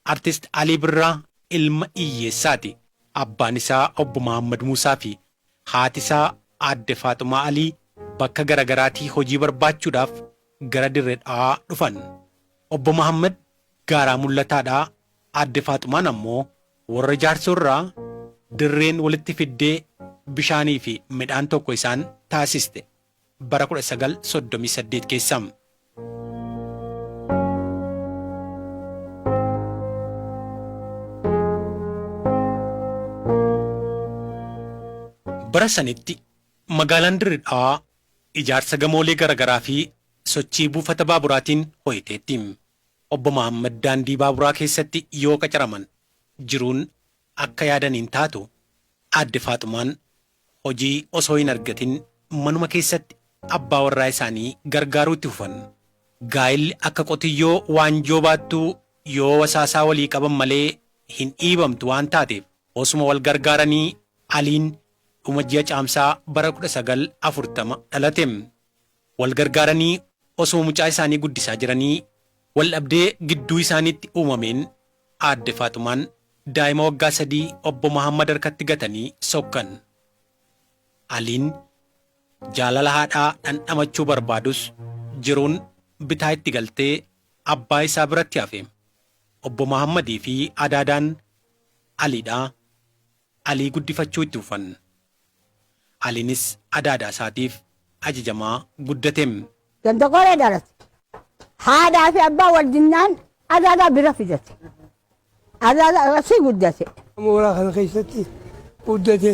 Artist Alii Birraa ilma hiyyeessaati. Abbaan isaa Obbo Mahaammad Muusaa fi haati isaa Aadde Faaxumaa Alii bakka garagaraatii hojii barbaachuudhaaf gara Dirre Dhawaa dhufan. Obbo Mahaammad Gaaraa Mul'ataadhaa, Aadde Faaxumaan ammoo warra Jaarsoo irraa Dirreen walitti fiddee bishaanii fi midhaan tokko isaan taasiste bara 1938 keessa. Bara sanitti magaalaan Dirre Dhawaa ijaarsa gamoolee garagaraa fi sochii buufata baaburaatiin ho'iteetti. Obbo Mahaammad daandii baaburaa keessatti yoo qacaraman jiruun akka yaadan hin taatu. Aadde Faaxumaan hojii osoo hin argatin manuma keessatti abbaa warraa isaanii gargaaruu itti fufan. Gaa'illi akka qotiyyoo waanjoo baattuu yoo wasaasaa walii qaban malee hin dhiibamtu waan taateef osuma wal gargaaranii Aliin dhuma ji'a Caamsaa bara 1940 dhalate. Wal gargaaranii osuma mucaa isaanii guddisaa jiranii wal dhabdee gidduu isaaniitti uumameen Aadde Faaxumaan daa'ima waggaa 3 Obbo Mahaammad harkatti gatanii sokkan. Aliin jaalala haadhaa dhandhamachuu barbaadus jiruun bitaa itti galtee abbaa isaa biratti hafe. Obbo Mahaammadii fi adaadaan Aliidhaa Alii guddifachuu itti fufan. Aliinis adaadaa isaatiif ajajamaa guddate. Ganda qoree dhalate. Haadhaa fi abbaa wal dinnaan adaadaa bira fidate. Adaadaa asii guddate. Mooraa kana keessatti guddate.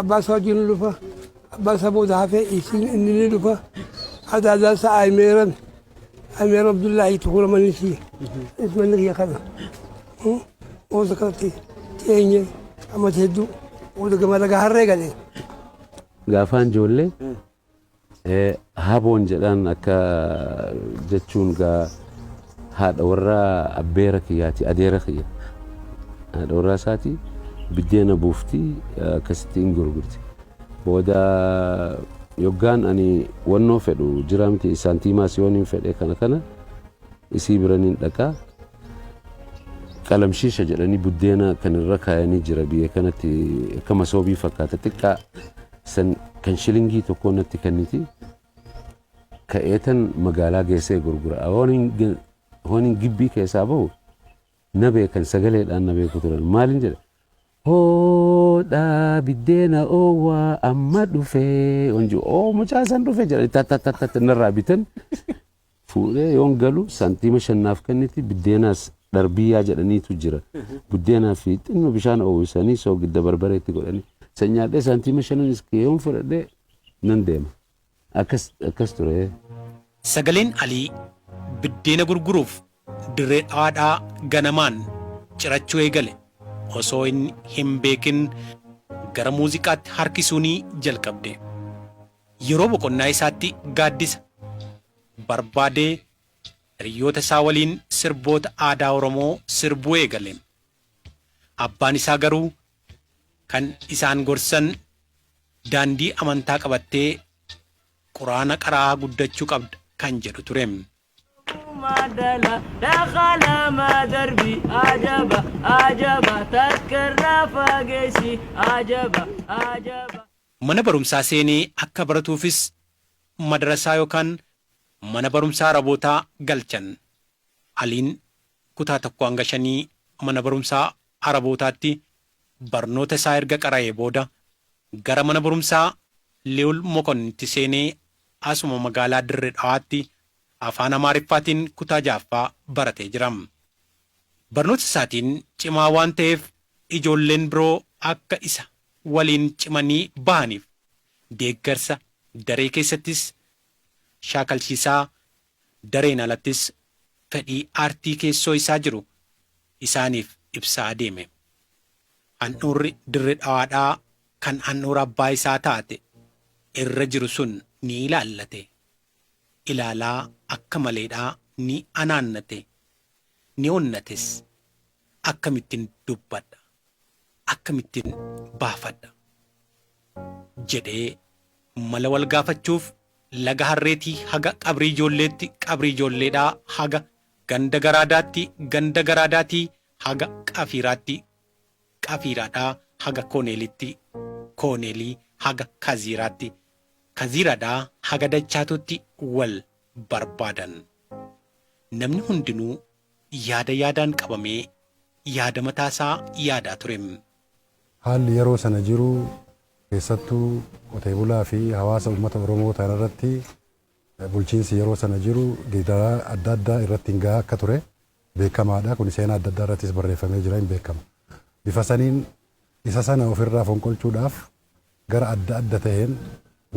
Abbaa isaa wajjin ni dhufa. Abbaa isaa booda hafee isin inni ni dhufa. Adaadaa isaa Ayimeeran. Ayimeeran Abdullaahi Tukuura manni isii. Manni kiyya kana. Booda kanatti teenye amata hedduu booda gama laga harree galee. Gaafaan ijoollee haboon jedhaan akka jechuun gaa haadha warraa abbeera kiyyaati adeera kiyya haadha warraa isaati biddeena buufti akkasitti hin gurgurti. Booda yoggaan ani wannoo fedhu jira miti saantiimaas yoon hin fedhe kana kana isii bira nin dhaqa. Qalamshiisha jedhanii buddeena kan irra kaayanii jira biyya kanatti akka masoobii fakkaata xiqqaa san kan shilingii tokkoo natti kenniti. Ka'eetan magaalaa geessee gurgura. Hooniin gibbii keessaa bahu na beekan sagaleedhaan na beeku turan. Maalin jedha? Hoodhaa biddeena oowwaa amma dhufee. Onju oo mucaa san dhufe jedhanii tattattattatti narraa bitan. Fuudhee yoon galu saantiima 5 naaf kenniti biddeenaas dharbiyyaa jedhaniitu jira. Buddeenaa fi xinnoo bishaan oowwisanii soogidda barbaree itti godhanii. San nyaadhee saantiima shananis yoon fudhadhee nan deema. Akkas akkas ture. Sagaleen Alii biddeena gurguruuf Dirree Dhawaadhaa ganamaan cirachuu eegale osoo inni hin beekin gara muuziqaatti harkisuunii jalqabde. Yeroo boqonnaa isaatti gaaddisa barbaadee hiriyyoota isaa waliin sirboota aadaa Oromoo sirbuu eegale. Abbaan isaa garuu kan isaan gorsan daandii amantaa qabattee Quraana qara'aa guddachuu qabda kan jedhu ture. Mana barumsaa seenee akka baratuufis madarasaa yookaan mana barumsaa Arabootaa galchan. Aliin kutaa 1-5 mana barumsaa Arabootaatti barnoota isaa erga qara'ee booda gara mana barumsaa Li'ul Mokonnitti seenee asuma magaalaa Dirre Dhawaatti Afaan Amaariffaatiin kutaa 6ffaa baratee jira. Barnoota isaatiin cimaa waan ta'eef ijoolleen biroo akka isa waliin cimanii bahaniif deeggarsa daree keessattis shaakalchiisaa dareen alattis fedhii aartii keessoo isaa jiru isaaniif ibsaa adeeme. Handhuurri Dirre Dhawaadhaa kan handhuura abbaa isaa taate irra jiru sun ni ilaallate. Ilaalaa akka maleedhaa ni anaannate. Ni onnates. Akkamittin dubbadha? Akkamittin baafadha? Jedhee mala wal gaafachuuf laga Harreetii haga Qabrii Ijoolleetti, Qabrii Ijoolleedhaa haga ganda Garaadaatti, ganda Garaadaatii haga Qafiiraatti, Qafiiraadhaa haga Kooneelitti, Kooneelii haga Kaziiraatti, Kaziiraadhaa haga Dachaatutti wal barbaadan. Namni hundinuu yaada yaadaan qabamee yaada mataasaa yaadaa ture. Haalli yeroo sana jiru keessattuu qotee bulaa fi hawaasa uummata Oromoo ta'an irratti bulchiinsi yeroo sana jiru gidiraa adda addaa irratti hin gahaa akka ture beekamaadha. Kun seenaa adda addaa irrattis barreeffamee jira hin beekama. Bifa saniin isa sana ofirraa fonqolchuudhaaf gara adda adda ta'een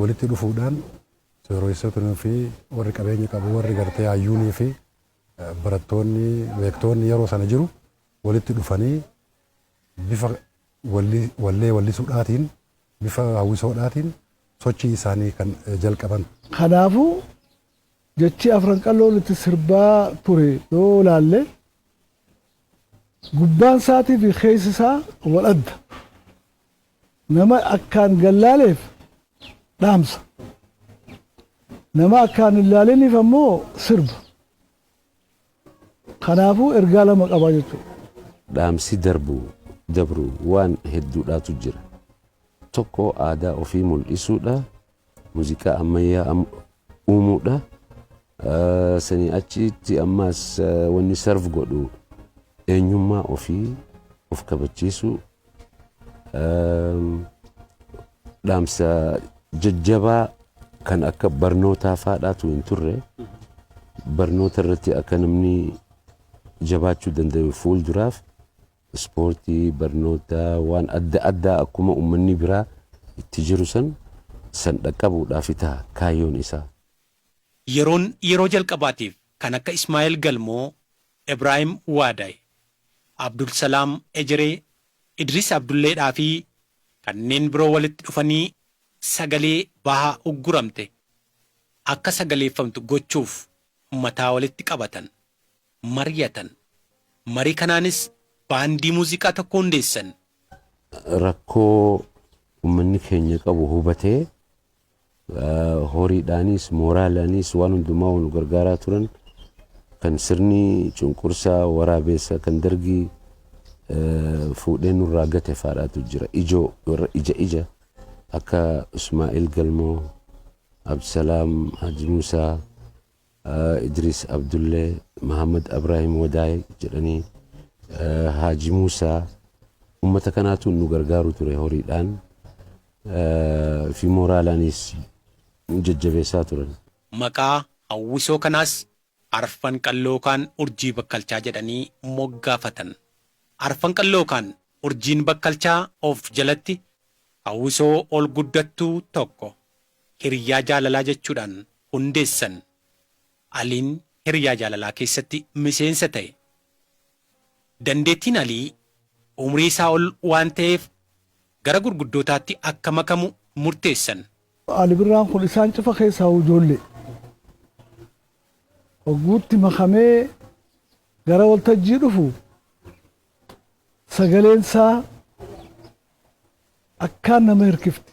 walitti dhufuudhaan sooressitoonni fi warri qabeenya qabu warri gartee hayyuunii fi barattoonni beektoonni yeroo sana jiru walitti dhufanii bifa wallee wallisuudhaatiin bifa hawwisoodhaatiin sochii isaanii kan jalqaban. Kanaafuu jechi Afran Qalloon itti sirbaa ture yoo laalle gubbaan isaatii fi keessi isaa wal adda. Nama akkaan gallaaleef dhaamsa. Nama akkaan hin laaliniif ammoo sirba. Kanaafuu ergaa lama qabaa jechuudha. Dhaamsi darbu dabru waan hedduudhaatu jira. Tokko aadaa ofii mul'isuudha. Muuziqaa ammayyaa uumuudha. Sanii achitti ammas wanni sarf godhu eenyummaa ofii of kabachiisu, dhaamsa jajjabaa kan akka barnootaa faadhaatu hin turre. Barnoota irratti akka namni jabaachuu danda'u fuulduraaf ispoortii, barnoota, waan adda addaa akkuma uummanni biraa itti jiru san dhaqqabuudhaaf ta'a kaayyoon isaa. Yeroon yeroo jalqabaatiif kan akka Ismaa'eel Galmoo, Ibraahim Waadaay, Abdul Salaam Ejeree, Idris Abdulleedhaa fi kanneen biroo walitti dhufanii sagalee bahaa ugguramte akka sagaleeffamtu gochuuf mataa walitti qabatan, mari'atan. Marii kanaanis baandii muuziqaa tokko hundeessan. Rakkoo uummanni keenya qabu hubatee horiidhaanis mooraalaanis waan hundumaa nu gargaaraa turan kan sirni cunqursaa waraabeessa kan dargii fuudhee nurraa gate faadhaatu jira. Ijoo warra ija ija akka Ismaa'il Galmoo, Abdusalaam Haji Musaa, Idris Abdullee, Muhammad Abraahim Wadaay jedhanii Haji Musaa uummata kanaatu nu gargaaru ture horiidhaan fi mooraalaanis jajjabeessaa turan. Maqaa hawwisoo kanaas Arfan Qallookaan Urjii Bakkalchaa jedhanii moggaafatan. Arfan Qallookaan Urjiin Bakkalchaa of jalatti hawwisoo ol guddattuu tokko Hiriyaa Jaalalaa jechuudhaan hundeessan. Aliin Hiriyaa Jaalalaa keessatti miseensa ta'e. Dandeettiin Alii umrii isaa ol waan ta'eef gara gurguddootaatti akka makamu murteessan. Ali Birraan kun isaan cufa keessaa ijoollee. Hogguutti makamee gara waltajjii dhufu sagaleen isaa akkaan nama hirkifti.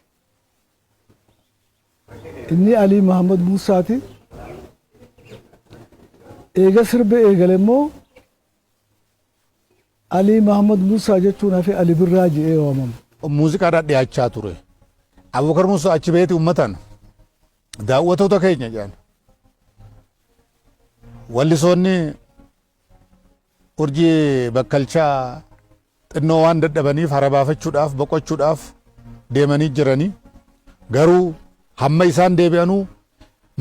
Inni Alii Mahammad Muusaati. Eega sirba eegale immoo Alii Mahammad Muusaa jechuun hafe Ali Birraa jedhee waamama. Muuziqaadhaan dhiyaachaa ture. Abubakar Muusaa achi beeti uummataan daawwattoota keenya jedhan. Wallisoonni Urjii Bakkalchaa xinnoo waan dadhabaniif hara baafachuudhaaf boqochuudhaaf deemanii jiranii garuu hamma isaan deebi'anuu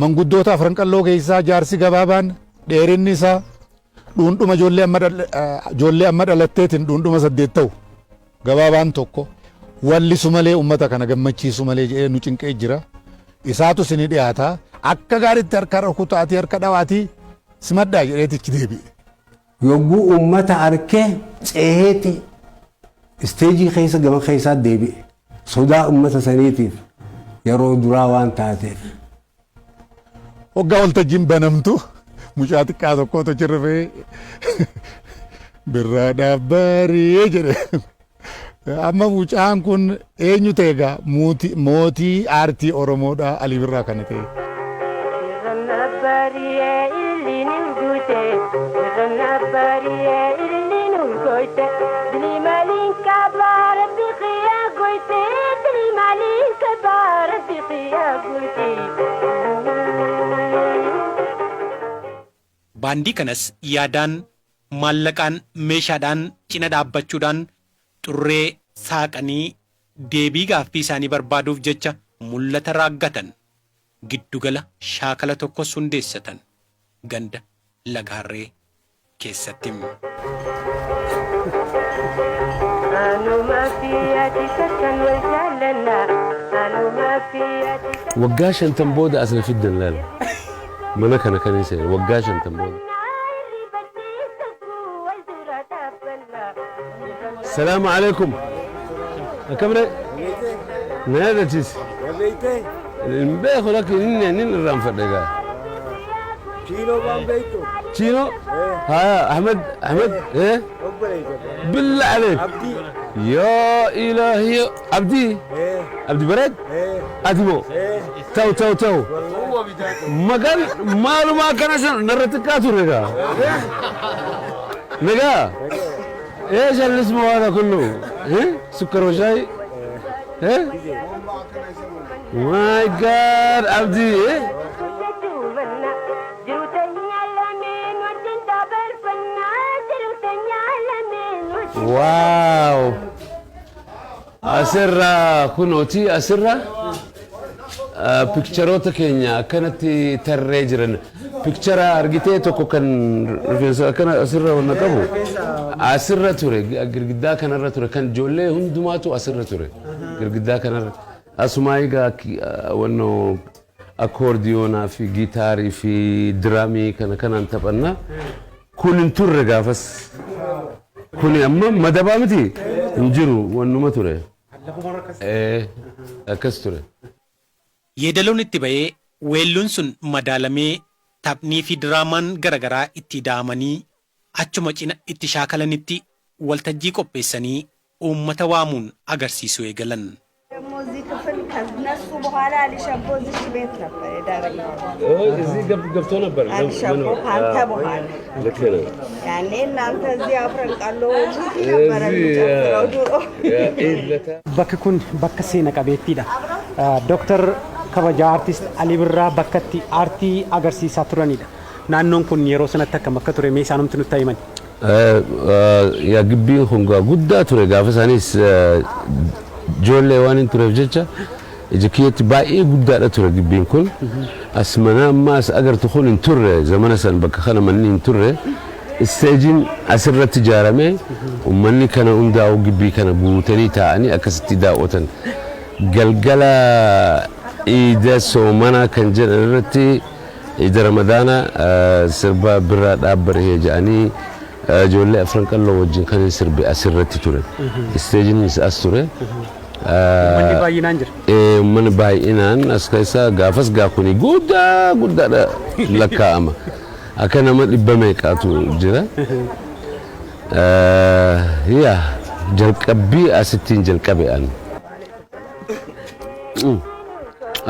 manguddoota Afran Qalloo keessaa jaarsi gabaabaan dheerinni isaa dhuundhuma ijoollee amma dhalatteetiin dhuundhuma 8 ta'u gabaabaan tokko wallisu malee uummata kana gammachiisu malee jedhee nu cinqee jira. Isaatu isinii dhiyaata akka gaariitti harka rukutaatii harka dhawaatii simadhaa jedheetichi deebi'e. Yogguu uummata arkee ceeheeti isteejii keessa gama keessaa deebi'e. Sodaa uummata saniitiif yeroo duraa waan taateef. Hoggaa waltajjiin banamtu mucaa xiqqaa tokkotu achi rifee birraadhaaf barii jedhe. Amma mucaan kun eenyu ta'e egaa mootii aartii Oromoodha Alii Birraa kana ta'e. Baandii kanas yaadaan, maallaqaan, meeshaadhaan cina dhaabbachuudhaan xurree saaqanii deebii gaaffii isaanii barbaaduuf jecha mul'ata raaggatan. Giddugala shaakala tokkos hundeessatan ganda Lagaharree keessatti. Waggaa 50 booda as na fiddan laala. Mana kana kan hin seene waggaa 50 booda. Salaamu alaikum. Akkam ree? Na yaadachiisi. Hin beeku lakki inni inni irraanfadhe egaa. Chiinoo waan beektu? Chiinoo? Haya Ahmed Ahmed eh? Obboleessa. Billa aleek. Abdii. Yaa ilaahi Abdii. Abdi Bareed? Ati moo? Ta'u ta'u ta'u. Maqaan maalumaa akkana san narra xiqqaa ture egaa. Nagaa? ايش اللي اسمه هذا كله؟ إيه؟ سكر وشاي؟ ايه؟ ماي جاد عبدي ايه؟ واو asirra kunooti asirra pikcharoota keenya akkanatti tarree jiran pikchara argitee tokko kan rifeensa akkana asirra wanna qabu asirra ture, girgiddaa kanarra ture, kan ijoollee hundumaatu asirra ture girgiddaa kanarra. Asumaa egaa wannoo akkoordiyoonaa fi gitaarii fi diraamii kana kanaan taphanna. Kun hin turre gaafas. Kuni amma madabaa miti hin jiru, wannuma ture. Akkas ture. Yeedaloon itti ba'ee, weelluun sun madaalamee, taphnii fi diraamaan garaagaraa itti ida'amanii achuma cina itti shaakalanitti waltajjii qopheessanii uummata waamuun agarsiisuu eegalan. ደግሞ እዚህ ክፍል ከነሱ በኋላ አሊሸቦ እዚች ቤት ነበር የዳረኝ። እዚህ ገብቶ ነበር። አሊሸቦ ከአንተ በኋላ። ልክ ነው። ያኔ እናንተ እዚህ አፍረን ቃሎ ነበረ የሚጨፍረው ድሮ። Bakki kun bakka seena qabeettiidha. Dooktar kabajaa Aartist Alii Birraa bakka itti aartii agarsiisaa turanidha. Naannoon kun yeroo sanatti akkam akka ture mee isaanumti nutti himan. Yaa gibbiin kun guddaa ture gaafa isaanis, ijoollee waan hin tureef jecha ija kiyyatti baay'ee guddaadha ture gibbiin kun. As mana amma as agartu kun hin turre zamana san, bakka kana manni hin turre. Isteejiin asirratti ijaaramee uummanni kana hundaa'u gibbii kana guutanii taa'anii akkasitti daawwatan. Galgala iida soomanaa kan jedhan irratti, iida Ramadaana, sirba Birraa Dhaabbaree jedhanii ijoollee Afran Qalloo wajjin kan hin sirbe asirratti ture. Isteejiinis as ture. Uummanni baay'inaan jira. Uummanni baay'inaan as keessa gaafas gaa kuni guddaa guddaadha lakkaa'ama. Akka nama dhibba meeqaatu jira. Yaa jalqabbii asittiin jalqabe ani.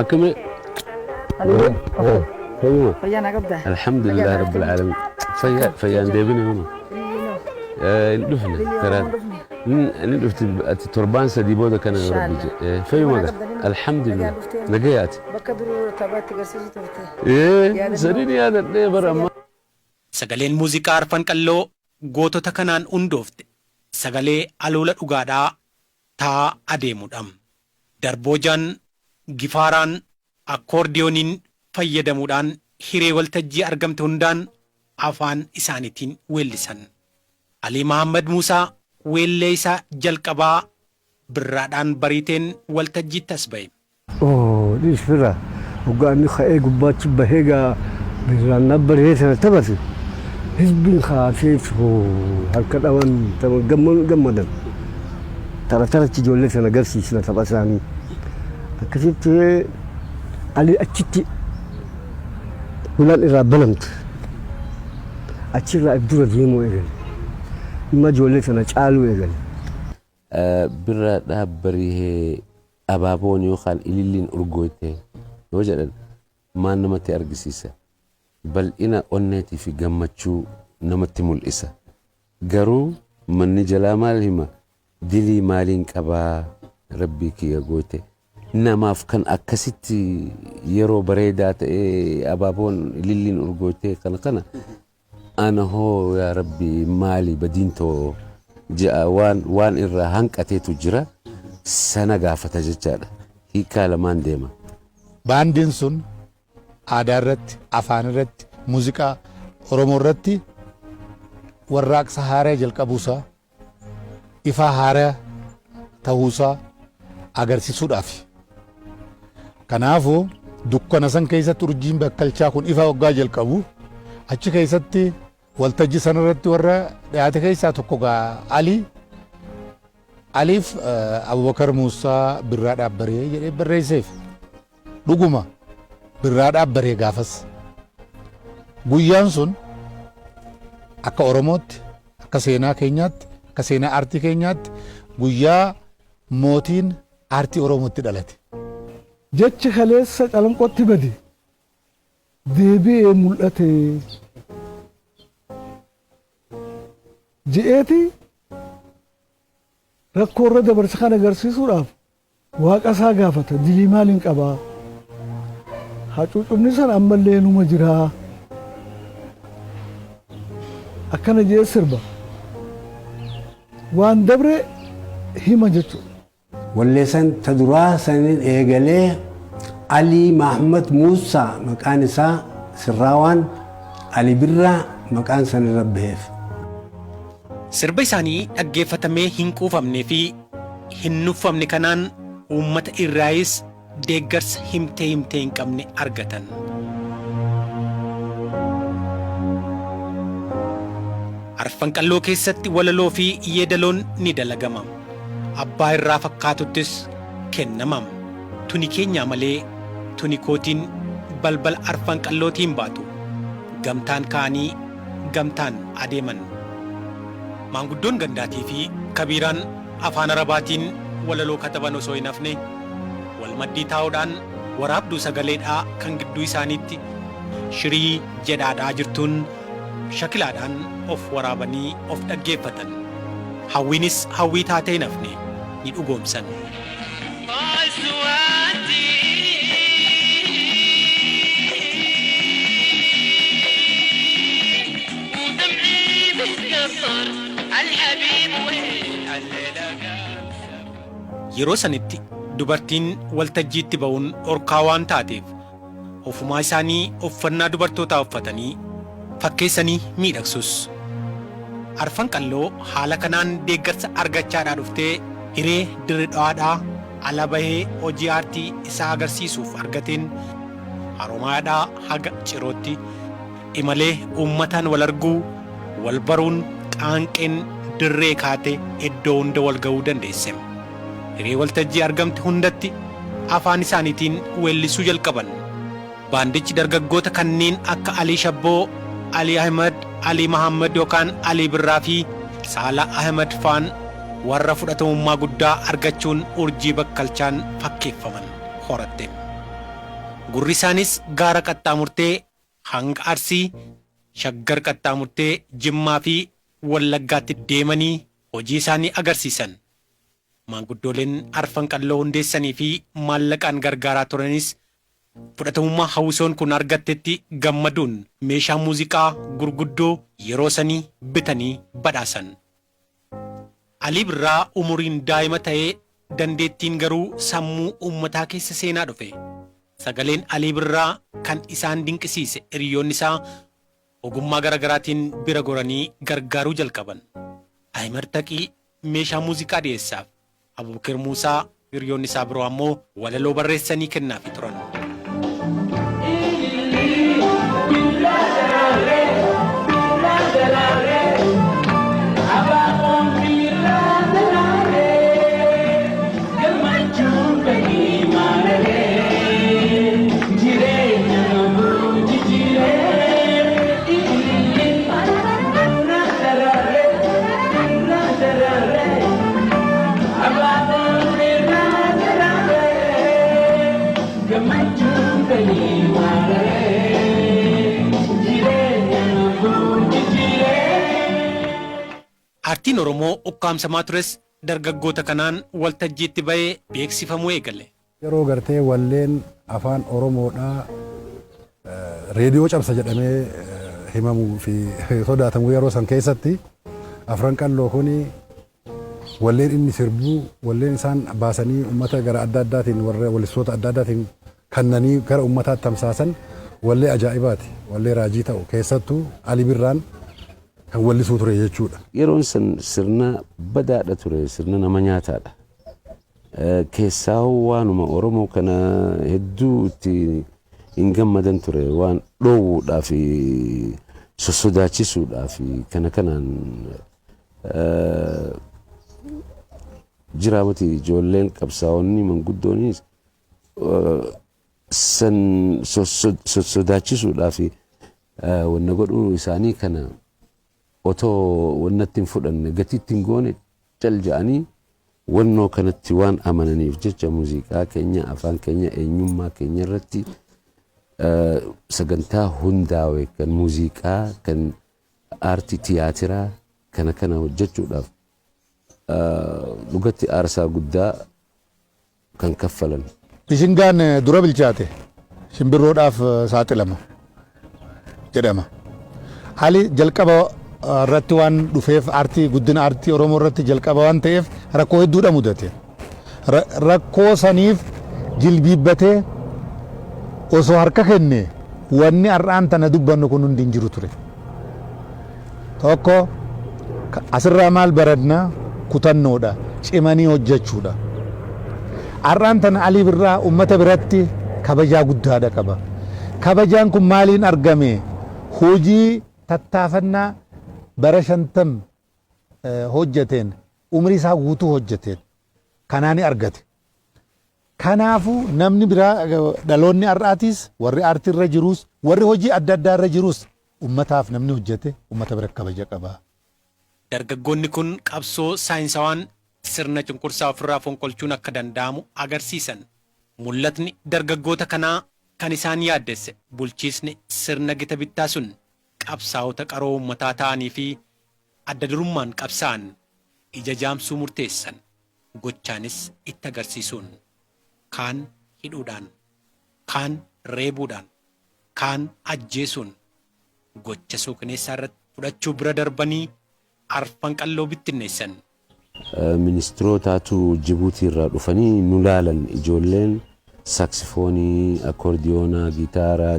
Akkami? Fayyuma? Fayyaa qabdaa? Alhamdulillah Rabbil Alamin. Fayyaa fayyaan deebine homa. Hin dhufne karaa. Ni dhufti ati torbaan 3 booda kana Rabbi jedhe. Fayyuma gaa? Alhamdulillah. Nagayaati. Bakka duruu taphaatti agarsiisu turte. Sadiin yaadadhee bara ammaa. Sagaleen muuziqaa Arfan Qalloo gootota kanaan hundoofte sagalee aloola dhugaadhaa taa adeemudha. Darboojaan, gifaaraan, akkoordiyooniin fayyadamuudhaan hiree waltajjii argamte hundaan afaan isaaniitiin weellisan. Alii Mahammad Muusaa weellee isaa jalqabaa Birraadhaan Bariiteen waltajjiitti as ba'e. Oo, dhiis fira hoggaa inni ka'ee gubbaatti bahee gaa birraan baree sana taphate, hizbiin kaasee harka dhawan gammadan. Tara taratti ijoollee sana agarsiisna tapha isaanii. Akkasitti Ali achitti hulaan irraa banamte. Achirraa if dura deemuu eegale. Dhimma ijoollee sana caaluu eegale. Birraa Dhaabbaree abaaboon yookaan ililliin urgooyte yoo jedhan maal namatti argisiisa? Bal'ina onneetii fi gammachuu namatti mul'isa. Garuu Manni jalaa maal hima? Dilii maaliin qabaa rabbii kiyya goote. Namaaf kan akkasitti yeroo bareedaa ta'ee abaaboon ililliin urgootee kana kana ana hoo yaa rabbi maali badiin too je'a waan waan irraa hanqateetu jira sana gaafata jechaadha. Hiikaa lamaan deema. Baandiin sun aadaa irratti, afaan irratti, muuziqaa Oromoo irratti warraaqsa haaraa jalqabuusaa, ifaa haaraa ta'uusaa agarsiisuudhaaf. Kanaafuu dukkana san keessatti urjiin bakkalchaa kun ifa waggaa jalqabu achi keessatti waltajjii sanarratti warra dhiyaate keessaa tokko gaa Alii Aliif Abubakar Muusaa Birraa Dhaabbaree jedhee barreesseef. Dhuguma Birraa Dhaabbaree gaafas. Guyyaan sun akka Oromootti, akka seenaa keenyaatti, akka seenaa aartii keenyaatti guyyaa mootiin aartii Oromootti dhalate. Jechi kaleessa Calanqootti bade deebi'ee mul'ate je'eeti rakkoo irra dabarse kan agarsiisuudhaaf waaqa isaa gaafata dilii maaliin qabaa hacuucumni san ammallee numa jiraa akkana je'ee sirba waan dabre hima jechuudha. Walleessan ta duraa sanin eegalee Alii Mahmad Muusaa maqaan isaa sirraawaan Ali Birraa maqaan san irra baheef. Sirba isaanii dhaggeeffatamee hin quufamnee fi hin nuffamne kanaan uummata irraayis deeggarsa himtee himtee hin qabne argatan. Arfan Qalloo keessatti walaloo fi yeedaloon ni dalagama. Abbaa irraa fakkaatuttis kennama. Tuni keenyaa malee tuni kootiin balbala Arfan Qallootiin baatu. Gamtaan ka'anii gamtaan adeeman. Maanguddoon gandaatii fi kabiiraan afaan Arabaatiin walaloo kataban osoo hin hafne wal maddii taa'uudhaan waraabduu sagaleedhaa kan gidduu isaaniitti shirii jedhaadhaa jirtuun shakilaadhaan of waraabanii of dhaggeeffatan. Hawwiinis hawwii taatee hin hafne ni dhugoomsan. Yeroo sanitti dubartiin waltajjiitti ba'uun dhorkaa waan taateef ofumaa isaanii uffannaa dubartootaa uffatanii fakkeessanii miidhagsus. Arfan Qalloo haala kanaan deeggarsa argachaadhaa dhuftee hiree Dirre Dhawaadhaa ala bahee hojii aartii isaa agarsiisuuf argateen Haromayaadhaa haga Cirootti imalee uummataan wal arguu, wal baruun qaanqeen dirree kaate iddoo hunda wal ga'uu dandeesse. Hiree waltajjii argamte hundatti afaan isaaniitiin weellisuu jalqaban. Baandichi dargaggoota kanneen akka Alii Shabboo, Alii Ahimad, Alii Mahaammad yookaan Alii Birraa fi Saalaa Ahimad faan warra fudhatamummaa guddaa argachuun urjii bakkalchaan fakkeeffaman horatte. Gurri isaanis gaara qaxxaamurtee hanga Arsii, Shaggar qaxxaamurtee Jimmaa fi Wallaggaatti deemanii hojii isaanii agarsiisan. Maanguddooleen Arfan Qalloo hundeessanii fi maallaqaan gargaaraa turanis fudhatamummaa hawwisoon kun argattetti gammaduun meeshaa muuziqaa gurguddoo yeroo sanii bitanii badhaasan. Alii Birraa umuriin daa'ima ta'ee dandeettiin garuu sammuu uummataa keessa seenaa dhufe. Sagaleen Alii Birraa kan isaan dinqisiise hiriyoonni isaa ogummaa garaagaraatiin bira goranii gargaaruu jalqaban. Ahimad Taqii meeshaa muuziqaa dhiyeessaaf. Abubakir Muusaa hiriyoonni isaa biroo ammoo walaloo barreessanii kennaafii turan. Aartiin Oromoo ukkaamsamaa tures dargaggoota kanaan waltajjiitti ba'ee beeksifamuu eegale. Yeroo gartee walleen afaan Oromoodhaa reediyoo cabsa jedhamee himamuu fi sodaatamu yeroo san keessatti, Afran Qalloo kuni walleen inni sirbuu, walleen isaan baasanii uummata gara adda addaatiin, warra wallistoota adda addaatiin kannanii gara uummataatti tamsaasan, wallee ajaa'ibaati. Wallee raajii ta'u, keessattuu Ali Birraan kan wallisuu ture jechuudha. Yeroon san sirna badaadha ture, sirna nama nyaataadha. Keessaa waanuma Oromoo kana hedduu itti hin gammadan ture, waan dhoowwuudhaa fi sossodaachisuudhaa fi kana kanaan jiraamati. Ijoolleen qabsaa'onni manguddoonis san sossodaachisuudhaa fi wanna godhuu isaanii kana otoo wannatti hin fudhanne, gatiitti hin goone, cal ja'anii wannoo kanatti waan amananiif jecha, muuziqaa keenya, afaan keenya, eenyummaa keenya irratti sagantaa hundaawe kan muuziqaa, kan aartii tiyaatiraa kana kana hojjechuudhaaf dhugatti aarsaa guddaa kan kaffalan. Mishingaan dura bilchaate shimbirroodhaaf saaxilama jedhama. Haalli jalqaba irratti waan dhufeef, aartii, guddina aartii Oromoo irratti jalqaba waan ta'eef, rakkoo hedduudha mudate. Rakkoo saniif jilbiibbatee osoo harka kenne, wanni har'aan tana dubbannu kun hundi hin jiru ture. Tokko asirraa maal barannaa? Kutannoodha, cimanii hojjechuudha. Har'aan tana Alii Birraa uummata biratti kabajaa guddaadha qaba. Kabajaan kun maaliin argame? Hojii tattaafannaa bara 50 hojjeteen, umrii isaa guutuu hojjeteen kanaan argate. Kanaafuu namni biraa, dhaloonni har'aatis, warri aartii irra jirus, warri hojii adda addaa irra jirus, ummataaf namni hojjete ummata bira kabaja qaba. Dargaggoonni kun qabsoo saayinsawaan sirna cunqursaa ofirraa fonqolchuun akka danda'amu agarsiisan. Mul'atni dargaggoota kanaa kan isaan yaaddesse bulchiisni sirna gita bittaa sun qabsaa'ota qaroo uummataa ta'anii fi adda durummaan qabsaa'an ija jaamsuu murteessan. Gochaanis itti agarsiisuun, kaan hidhuudhaan, kaan reebuudhaan, kaan ajjeesuun, gocha suukaneessaa irratti fudhachuu bira darbanii Arfan Qalloo bittinneessan. Ministirootaatu Jibuutii irraa dhufanii nu laalan. Ijoolleen saaksifoonii, akoordiyoonaa, gitaaraa,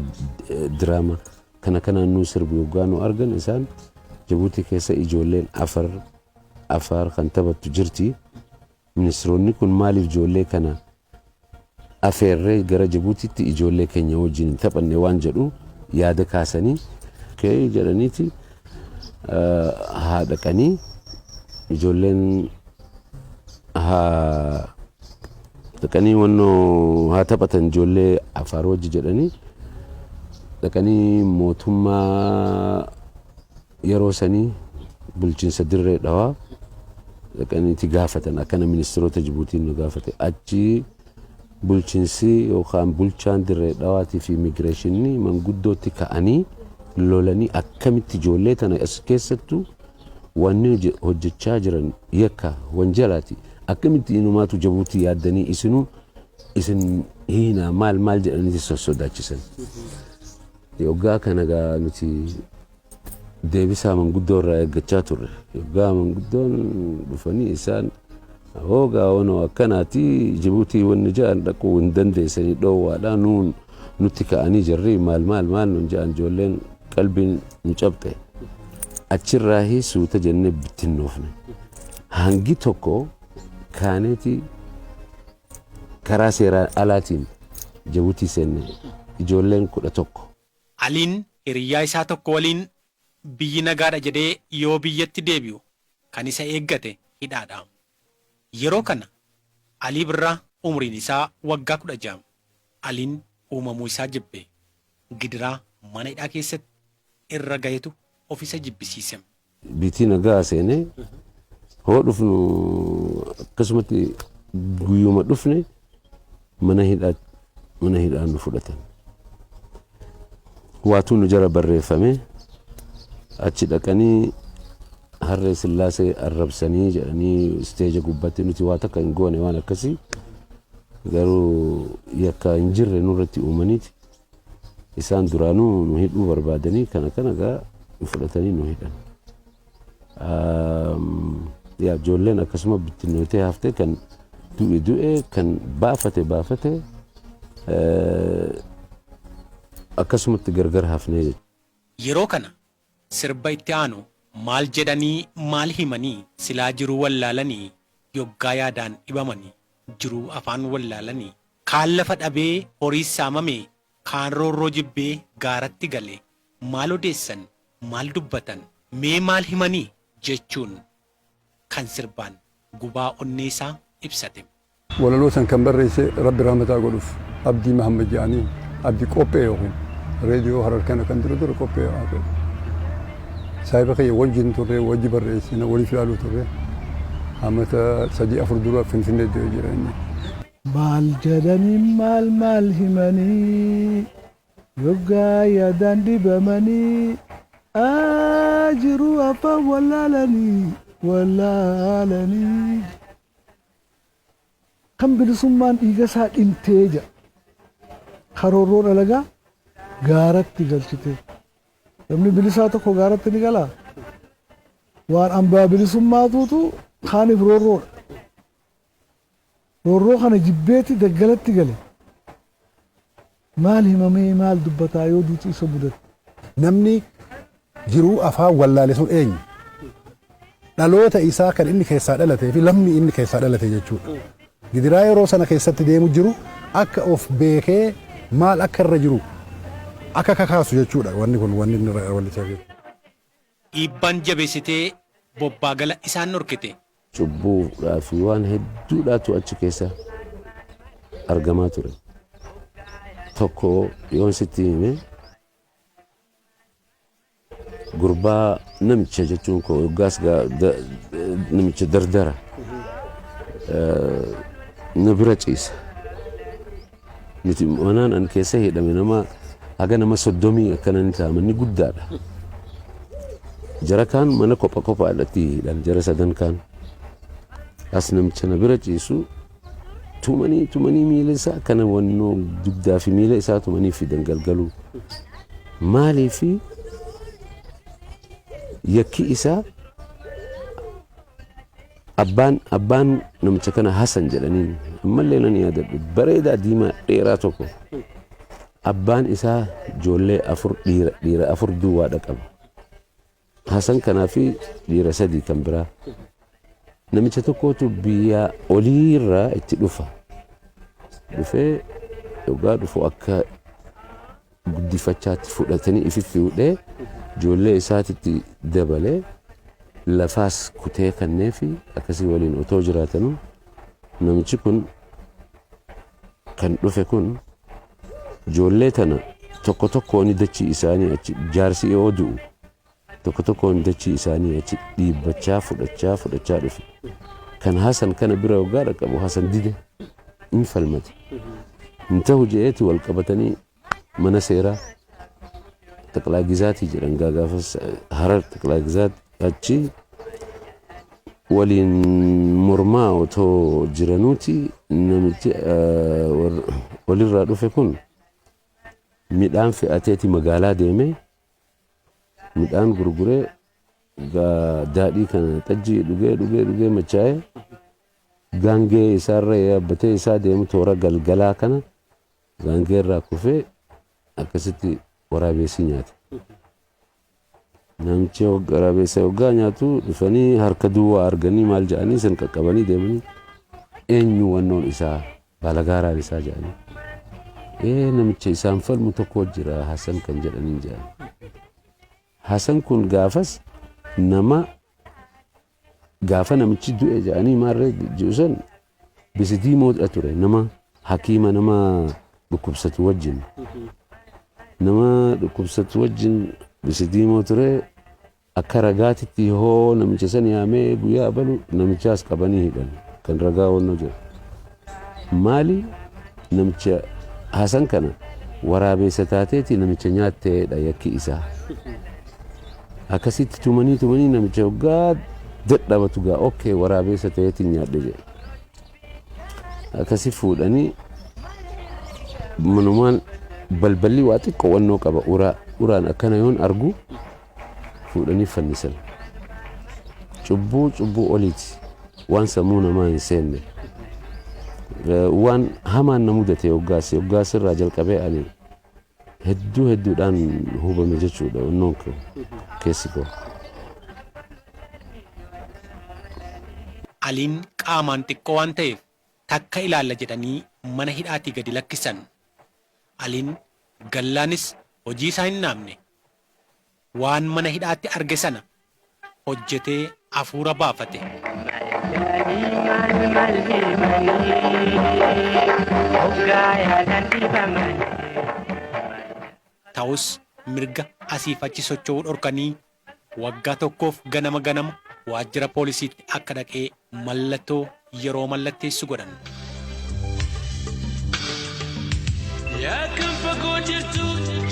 diraama kana kanaan nu sirbu yoggaa nu argan, isaan Jibuutii keessa ijoolleen Afaar kan taphattu jirti. Ministiroonni kun maaliif ijoollee kana afeerree gara Jibuutiitti ijoollee keenya wajjin hin taphanne waan jedhu yaada kaasanii, kee jedhaniiti haa dhaqanii, ijoolleen haa dhaqanii wannoo haa taphatan ijoollee Afaar wajji jedhanii, dhaqanii mootummaa yeroo sanii, bulchiinsa Dirree Dhawaa dhaqaniiti gaafatan. Akkana ministiroota Jibuutiin nu gaafate. Achi bulchiinsi yookaan bulchaan Dirree Dhawaatii fi immigireeshinii manguddootti ka'anii lolanii, akkamitti ijoollee tana as keessattuu wanni hojjechaa jiran yakka wanjalaati, akkamitti inumaatu Jibuutii yaaddanii, isinuu isin hiinaa, maal maal jedhaniiti sossodaachisan. Yoggaa kana gaa nuti deebisaa manguddoo irraa eeggachaa turre. Yoggaa manguddoon dhufanii, isaan hoogaa wanoo akkanaati, Jibuutii wanni jedhan dhaquu hin dandeessanii, dhoowwaadha, nuun nutti ka'anii jirri, maal maal maal nun jedhan, ijoolleen qalbiin nu cabxe. Achirraahi suuta jennee bittinnoofne. Hangi tokko kaaneeti karaa seeraan alaatiin Jibuutii seenne, ijoolleen 11. Aliin hiriyyaa isaa tokko waliin biyyi nagaadha jedhee yoo biyyatti deebi'u kan isa eeggate hidhaadha. Yeroo kana Alii Birraa umriin isaa waggaa 16. Aliin uumamuu isaa jibbe. Gidiraa mana hidhaa keessatti irra gahetu of isa jibbisiise. Biitii nagaa seenee hoo dhufnu, akkasumatti guyyuma dhufne mana hidhaan nu fudhatan. Waatuu nu jala barreeffame. Achi dhaqanii Harree Sillaasee arrabsanii jedhanii isteeja gubbatti nuti waa takka hin goone waan akkasii, garuu yakka hin jirre nurratti uumaniiti. Isaan duraanuu nu hidhuu barbaadanii kana kana gaa nu fudhatanii nu hidhan. Yaa, ijoolleen akkasuma bittinnootee haftee, kan du'e du'e, kan baafate baafate, akkasumatti gargar hafnee jechuudha. Yeroo kana sirba itti aanu maal jedhanii maal himanii, silaa jiruu wallaalanii, yoggaa yaadaan dhibamanii, jiruu afaan wallaalanii, kaan lafa dhabee horii saamame, kaan roorroo jibbee gaaratti gale, maal odeessan, maal dubbatan, mee maal himanii jechuun kan sirbaan gubaa onnee isaa ibsate. Walaloo san kan barreesse, Rabbi rahmataa godhuuf, Abdii Mahammad jedhanii, Abdii Qophee yookiin reediyoo Harar kana kan dura dura qophee hafe. Saahiba kiyya wajjin turre, wajji barreessina, waliif ilaaluu turre. Amata 3 4 dura Finfinnee du'e jira inni. Maal jedhanii maal maal himanii, yoggaa yaadaan dhibamanii, jiruu afaan wallaalanii wallaalanii. Kan bilisummaan dhiiga isaa dhimtee jedha. Karoorroo dhalagaa gaaratti galchite. Namni bilisaa tokko gaaratti ni galaa? Waan ambaa bilisummaatuutu kaaniif roorroodha. Roorroo kana jibbeeti daggalatti gale. Maal himamee maal dubbataa yoo duutu isa mudate? Namni jiruu afaan wallaale sun eenyu? Dhaloota isaa kan inni keessaa dhalatee fi lammii inni keessaa dhalate jechuudha. Gidiraa yeroo sana keessatti deemu jiru akka of beekee maal akka irra jiru akka kakaasu jechuudha, wanni kun wanni inni wallisaa jiru. Dhiibbaan jabeessitee bobbaa gala isaan dhorkite. Cubbuudhaa fi waan hedduudhaatu achi keessa argamaa ture. Tokko yoon sitti hime, gurbaa namicha jechuun koo yoggaas namicha dardara na bira ciisa. Nuti manaan an keessa hidhame nama haga nama 30 akkana ni ta'a, manni guddaadha. Jara kaan mana kopha kophaadhatti hidhan, jara sadan kaan. As namicha na bira ciisu tumanii tumanii miila isaa akkana wannoo dugdaa fi miila isaa tumanii fidan galgaluu. Maaliifi yakki isaa abbaan namicha kana Hasan jedhaniin, ammallee nan yaadadhu, bareedaa diimaa dheeraa tokko. Abbaan isaa ijoollee afur, dhiira dhiira afur duwwaadha qaba. Hasan kanaa fi dhiira sadii kan biraa. Namicha tokkotu biyya oliirraa itti dhufa. Dhufee yoggaa dhufu akka guddifachaatti fudhatanii ifi fuudhee ijoollee isaatitti dabalee lafaas kutee kanneefi akkasii waliin otoo jiraatanuu, namichi kun kan dhufe kun ijoollee tana tokko tokkoon dachii isaanii achi, jaarsi yoo du'u tokko tokkoon dachii isaanii achi dhiibbachaa fudhachaa fudhachaa dhufe. Kan Hasan kana bira waggaa dhaqqabu Hasan dide, in falmate. Hin ta'u je'eeti wal qabatanii mana seeraa Xaqlaa Gizaatii jedhan gaafas, Harar Xaqlaa Gizaat, achi waliin mormaa otoo jiranuuti namichi walirraa dhufe kun midhaan fe'ateeti magaalaa deemee midhaan gurguree, daadhii kana xajjii dhugee dhugee dhugee machaa'ee gaangee isaarra yaabbatee isaa deemu, toora galgalaa kana gaangee irraa kufee akkasitti waraabessi nyaate. Namichi waraabessa hoggaa nyaatu dhufanii harka duwwaa arganii maal jedhanii san qaqqabanii deemanii, eenyu wannoon isaa baalagaaraan isaa jedhanii. Ee, namicha isaan falmu tokko jira, Hasan kan jedhaniin jedhan. Hasan kun gaafas nama gaafa namichi du'e jedhanii maarree ji'u san bisidiimoodha ture, nama hakiima, nama dhukkubsatu wajjin. Nama dhukkubsatu wajjin bisidiimoo ture. Akka ragaatitti hoo namicha san yaamee guyyaa abalu namichaas qabanii hidhan, kan ragaa wannoo jedhu. Maali, namicha Hasan kana waraabeessa taateeti namicha nyaatteedha yakki isaa. Akkasitti tumanii tumanii namicha hoggaa dadhabatu gaa okkee waraabeessa ta'eetiin nyaadhe jedhe. Akkasi fuudhanii manumaan balballi waa xiqqoo wannoo qaba uraa uraan akkana yoon argu fuudhanii fannisan. Cubbuu cubbuu oliiti waan sammuu namaa hin seenne. Waan hamaan na mudate hoggaas hoggaas irraa jalqabee ani hedduu hedduudhaan hubame jechuudha wannoon koo keessi koo. Aliin qaamaan xiqqoo waan ta'eef takka ilaalla jedhanii mana hidhaatii gadi lakkisan. Aliin gallaanis hojii isaa hin dhaabne. Waan mana hidhaatti arge sana hojjetee hafuura baafate. Ta'us mirga asiif achi socho'uu dhorkanii waggaa tokkoof ganama ganama waajjira poolisiitti akka dhaqee mallattoo yeroo mallatteessu godhan. Yaa kan fagoo jirtu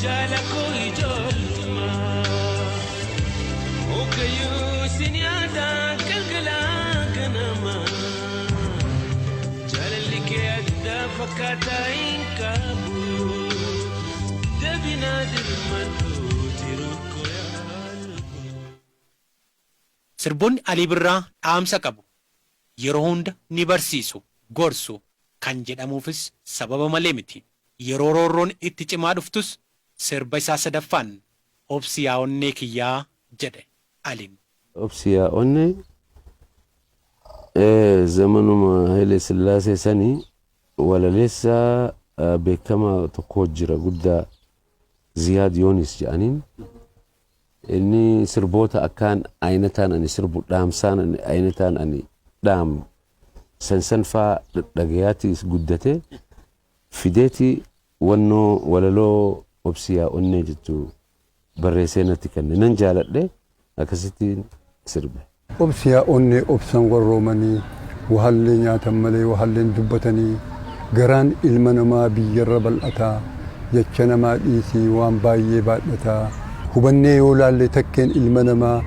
jaala koo ijoollummaa. Mukayyuu sin yaada galgala ganama. Jaalalli kee adda fakkaataa hin qabu. Dabinaa dirmadhu jiru koo yaalu. Sirboonni Alii Birraa dhaamsa qabu. Yeroo hunda ni barsiisu, gorsu kan jedhamuufis sababa malee miti. Yeroo roorroon itti cimaa dhuftus sirba isaa sadaffaan obsi yaa onnee kiyyaa jedhe Aliin. Obsi yaa onnee zamanuma Haile Sillaasee sanii walaleessaa beekamaa tokko jira guddaa Ziyaad Yoonis jedhaniin. Inni sirboota akkaan ayinataan ani sirbu dhaamsaan ani ayinataan ani dhaamu san san faa dhagayaati guddate fideeti wannoo walaloo obsi yaa onnee jettu barreessee natti kenne nan jaaladhe akkasittiin sirbe. Obsi yaa onnee obsan warroomanii wahallee nyaatan malee wahalleen dubbatanii garaan ilma namaa biyyarra bal'ataa jecha namaa dhiisii waan baay'ee baadhataa hubannee yoo laalle takkeen ilma namaa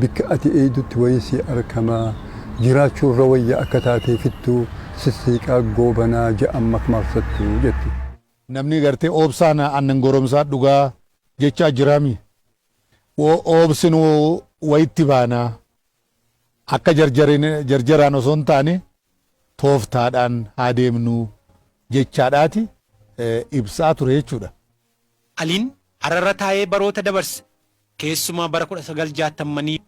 bikka ati eeydutti wayinsii arkamaa jiraachuurra wayya akka taatee fittuu sissiiqaa goobanaa ja'an makmaaksattuu jetti. Namni gartee obsaan aannan goromsaa dhugaa jechaa jiraami. Obsinuu wayitti baanaa akka jarjaraan osoo hin taane tooftaadhaan haa deemnu jechaadhaati ibsaa ture jechuudha. Aliin Hararra taa'ee baroota dabarse keessumaa bara 1960mmanii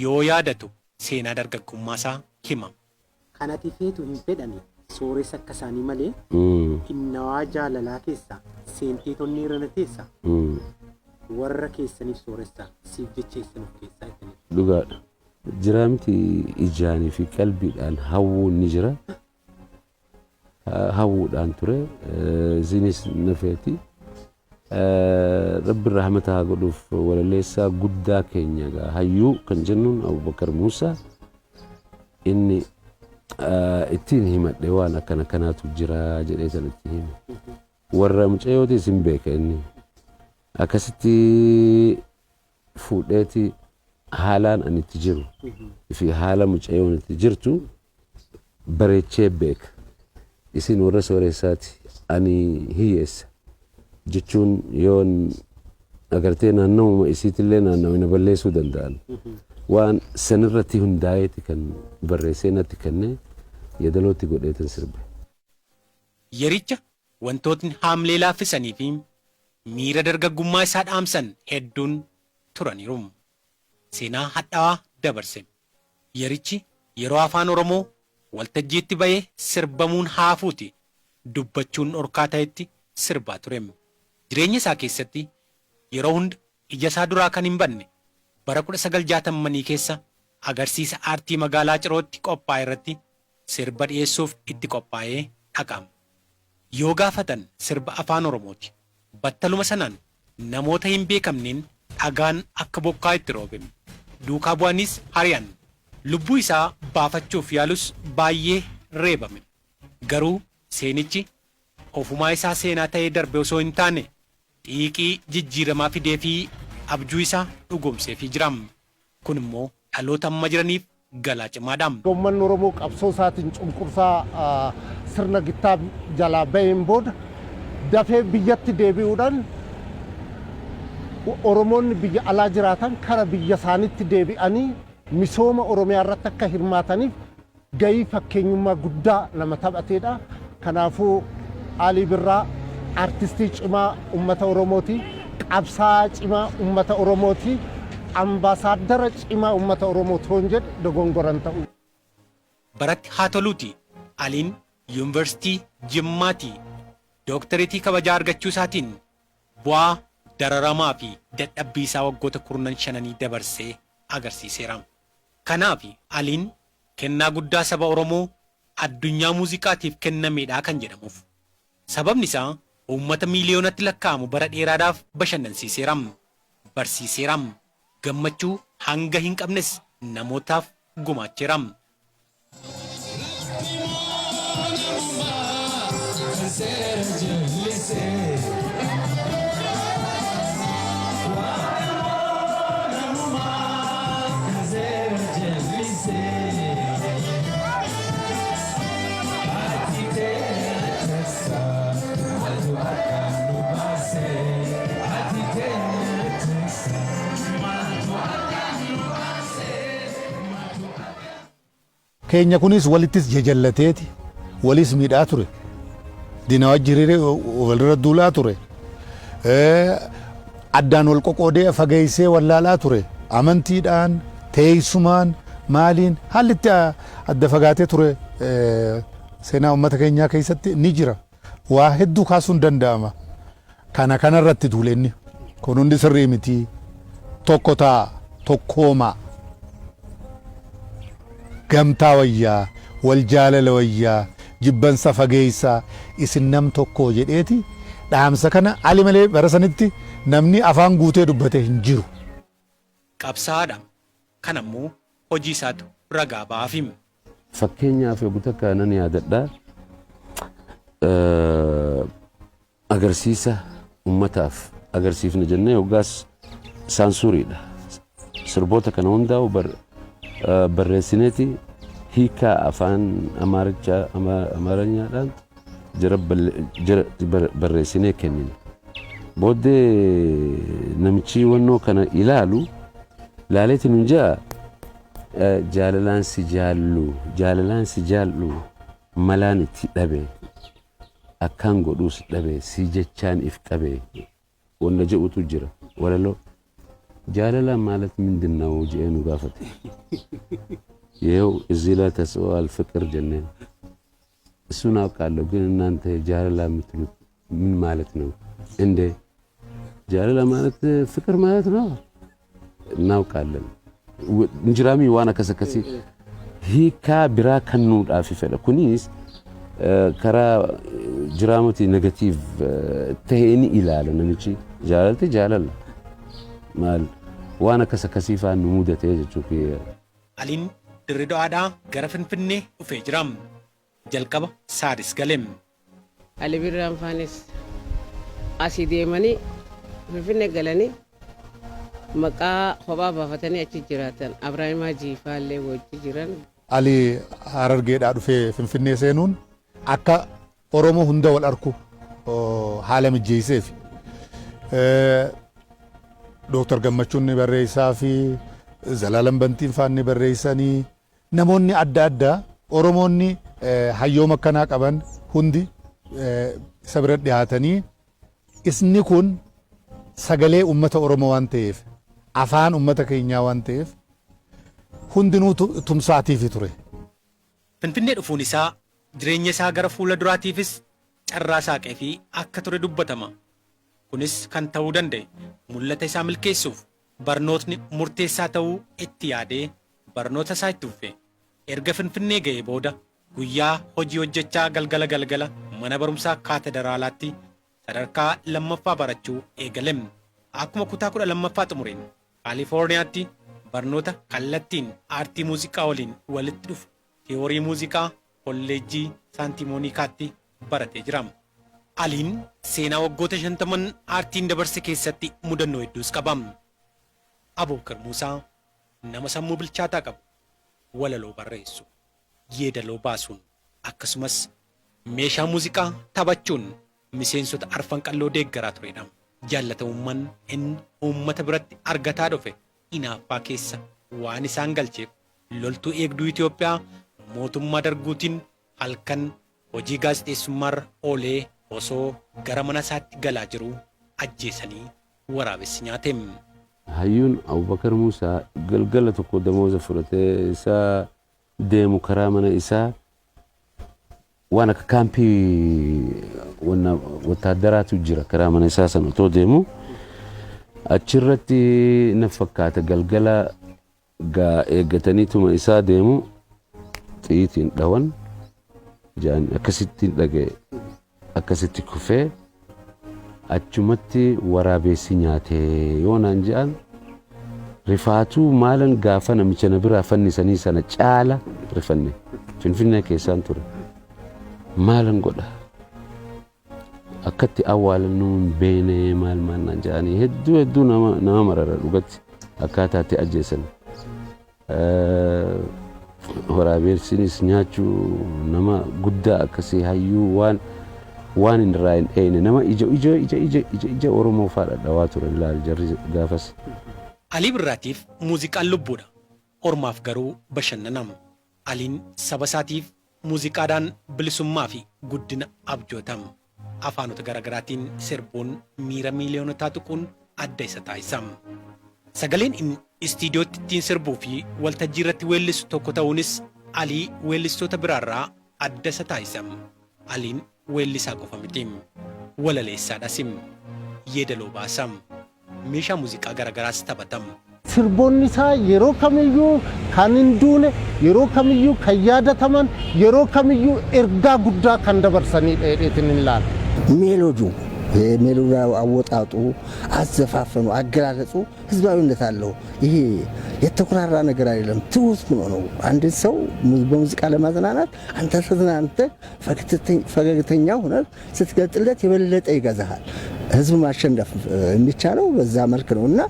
yoo yaadatu seenaa dargaggummaasaa hima. Kan ati feetu hin fedhani sooressa akka isaanii malee innawaa jaalalaa keessa seenteet onneerra na teessa warra keessaniif sooressa siif jecha eessan of keessaa jettaniif. Dhugaadha. Jiraa miti ijaanii fi qalbiidhaan hawwuun ni jira. Hawwuudhaan ture. Isinis na feeti. Rabbi rahmata haa godhuuf walaleessaa guddaa keenya egaa hayyuu kan jennuun Abubakar Muusaa inni ittiin himadhe waan akkana kanaatu jira jedhee san itti hime. Warra mucayyootis hin beeka inni. Akkasitti fuudheeti haalaan ani itti jiru fi haala mucayyoon itti jirtu bareechee beeka. Isin warra sooreessaati ani hiyyeessa jechuun yoon agartee naannawuma isiitillee naannawina balleessuu danda'an. Waan sanirratti hundaa'eeti kan barreessee natti kennee yadalootti godheetan sirbe. Yericha wantootni haamlee laaffisanii fi miira dargaggummaa isaa dhaamsan hedduun turaniiru. Seenaa hadhaawaa dabarse. Yerichi yeroo Afaan Oromoo waltajjiitti ba'ee sirbamuun haafuuti dubbachuun dhorkaa ta'etti sirbaa ture. Jireenya isaa keessatti yeroo hunda ija isaa duraa kan hin badne bara 1960mmanii keessa agarsiisa aartii magaalaa Cirootti qophaa'e irratti sirba dhiyeessuuf itti qophaa'ee dhaqa. Yoo gaafatan sirba Afaan Oromooti. Battaluma sanaan namoota hin beekamneen dhagaan akka bokkaa itti roobe. Duukaa bu'aniis hari'an. Lubbuu isaa baafachuuf yaalus baay'ee reebame. Garuu seenichi ofumaa isaa seenaa ta'ee darbe osoo hin taane xiiqii jijjiiramaa fideefii abjuu isaa dhugoomseefii jira. Kun immoo dhaloota amma jiraniif galaa cimaadha. Uummanni Oromoo qabsoo isaatiin cunqursaa sirna gittaa jalaa baheen booda dafee biyyatti deebi'uudhaan Oromoonni biyya alaa jiraatan kara biyya isaaniitti deebi'anii misooma Oromiyaa irratti akka hirmaataniif gahii fakkeenyummaa guddaa nama taphateedha. Kanaafuu Alii Birraa artistii cimaa uummata Oromooti. Qabsaa'aa cimaa uummata Oromooti. Ambaasaaddara cimaa uummata Oromooti hoon jedhe dogongoran ta'u. Baratti haa toluuti Aliin Yuunivarsiitii Jimmaatii dooktareetii kabajaa argachuu isaatiin bu'aa dararamaa fi dadhabbii isaa waggoota kurnan shananii dabarsee agarsiiseera. Kanaaf Aliin kennaa guddaa saba Oromoo addunyaa muuziqaatiif kennameedha kan jedhamuuf. Sababni isaa uummata miiliyoonatti lakkaa'amu bara dheeraadhaaf bashannansiiseera. Barsiiseera. Gammachuu hanga hin qabnes namootaaf gumaacheera. Keenya kunis walittis jajallateeti walis miidhaa ture. Diina wajji hiriiree walirra duulaa ture. Addaan wal qoqoodee fageessee wallaalaa ture. Amantiidhaan, teessumaan, maaliin haalli itti adda fagaatee ture seenaa uummata keenyaa keessatti ni jira. Waa hedduu kaasuun danda'ama. Kana kanarratti duule inni. Kun hundi sirrii miti. Tokko ta'a. Tokkoomaa. Gamtaa wayyaa, wal jaalala wayyaa, jibbansa fageessaa, isin nam tokkoo jedheeti dhaamsa kana Ali malee bara sanitti namni afaan guutee dubbate hin jiru. Qabsaa'aadha. Kana immoo hojii isaatu ragaa ba'aafi. Fakkeenyaaf yogguu takka nan yaadadha. Agarsiisa ummataaf agarsiifna jennee hoggaas saansuuriidha. Sirboota kana hundaa'u barreessineeti hiikaa afaan Amaarichaa Amaaranyaadhaan jara barreessinee kennina. Booddee namichi wannoo kana ilaalu laaleetiin hin jaa jaalalaan si jaallu jaalalaan si jaallu malaan itti dhabe akkaan godhuus dhabe si jechaan if qabe wanna jedhutu jira walaloo jaalala ማለት ምንድን ነው jedhee nu gaafate. ይኸው እዚህ ላይ ተጽፏል ፍቅር jenneen እሱን አውቃለሁ፣ ግን እናንተ jaalala የምትሉት ምን ማለት ነው እንዴ? Jaalala ማለት ፍቅር ማለት ነው እናውቃለን። Injiraamii waan akkas akkasii hiikaa biraa kennuudhaaf fedha. Kunis karaa jiraamuti negative ta'ee ni ilaala namichi. Jaalalti jaalala. Maal waan akkas akkasii faan nu mudatee jechuu kiyya. Aliin Dirree Dawaadhaa gara Finfinnee dhufee jira. Jalqaba Saaris gale. Ali Birraan faanis asii deemanii Finfinnee galanii maqaa kophaa baafatanii achi jiraatan. Abrahiim Hajii faallee wajji jiran. Ali Harargeedhaa dhufee Finfinnee seenuun akka Oromoo hunda wal arku haala mijjeesseef. Dooktar Gammachuun ni barreessaa fi Zalaalam Bantiin faan ni barreessanii namoonni adda addaa Oromoonni hayyooma akkanaa qaban hundi isa bira dhiyaatanii isni kun sagalee uummata Oromoo waan ta'eef afaan uummata keenyaa waan ta'eef hundinuu tumsaatiifi ture. Finfinnee dhufuun isaa jireenya isaa gara fuula duraatiifis carraa saaqee fi akka ture dubbatama. Kunis kan ta'uu danda'e mul'ata isaa milkeessuuf barnootni murteessaa ta'uu itti yaadee barnoota isaa itti fufe. Erga Finfinnee ga'ee booda guyyaa hojii hojjechaa galgala galgala mana barumsaa kaatederaalaatti sadarkaa lammaffaa barachuu eegale. Akkuma kutaa 12ffaa xumureen Kaalifoorniyaatti barnoota kallattiin aartii muuziqaa waliin walitti dhufu tiyoorii muuziqaa kolleejjii Saantimoonikaatti baratee jira. Aliin seenaa waggoota 50n aartiin dabarse keessatti mudannoo hedduus qaba. Abubakar Muusaa nama sammuu bilchaataa qabu, walaloo barreessu, yeedaloo baasuun akkasumas meeshaa muuziqaa taphachuun miseensota Arfan Qalloo deeggaraa turedha. Jaallatamummaan inni uummata biratti argataa dhufe inaaffaa keessa waan isaan galcheef loltuu eegduu Itoophiyaa mootummaa Darguutiin halkan hojii gaazexeessummaarra oolee osoo gara mana isaatti galaa jiruu ajjeesanii waraabessi nyaate. Hayyuun Abubakar Muusaa galgala tokko damooza fudhatee isaa deemu karaa mana isaa waan akka kaampii wanna wattaaddaraatu jira. Karaa mana isaa san otoo deemu achirratti na fakkaata galgala gaa eeggataniituma isaa deemu xiyiitiin dhawan jedhan. Akkasitti dhaga'e, akkasitti kufee achumatti waraabessi nyaate yoo naan jedhan rifaatuu maalan gaafa namicha na biraa fannisanii sana caala rifanne. Finfinnee keessaan ture. Maalan godha, akkatti awwaalan nu hin beene, maal maal naan jedhanii hedduu hedduu nama marara dhugatti akkaataatti ajjeesan. Waraabessinis nyaachuu nama guddaa akkasii, hayyuu waan hin irraa hin dheeyne, nama ija ija ija ija ija ija Oromoo fa'aa dhadhawaa ture laal jarri gaafas. Alii Birraatiif muuziqaan lubbuudha. Ormaaf garuu bashannanam. Aliin saba isaatiif muuziqaadhaan bilisummaa fi guddina abjootam. Afaanota garaagaraatiin sirbuun miira miiliyoonotaa tuquun adda isa taasisa. Sagaleen inni istiidiyootti ittiin sirbuu fi waltajjii irratti weellisu tokko ta'uunis Alii weellistoota biraarraa adda isa taasisa. Aliin weellisaa qofa miti. Walaleessaadhas. Yeedaloo baasa. Meeshaa muuziqaa garaagaraas taphatam. Sirboonni isaa yeroo kamiyyuu kan hin duune, yeroo kamiyyuu kan yaadataman, yeroo kamiyyuu ergaa guddaa kan dabarsanidha jedheetiin hin ilaala. ሜሎዲው የሜሎዲ አወጣጡ፣ አዘፋፈኑ፣ አገላለጹ ህዝባዊነት አለው። ይሄ የተኩራራ ነገር አይደለም። ትሁት ሆኖ ነው። አንድን ሰው በሙዚቃ ለማዝናናት አንተ ተዝናንተህ ፈገግተኛ ሆነህ ስትገልጥለት የበለጠ ይገዛሃል። ህዝብ ማሸነፍ የሚቻለው በዛ መልክ ነው እና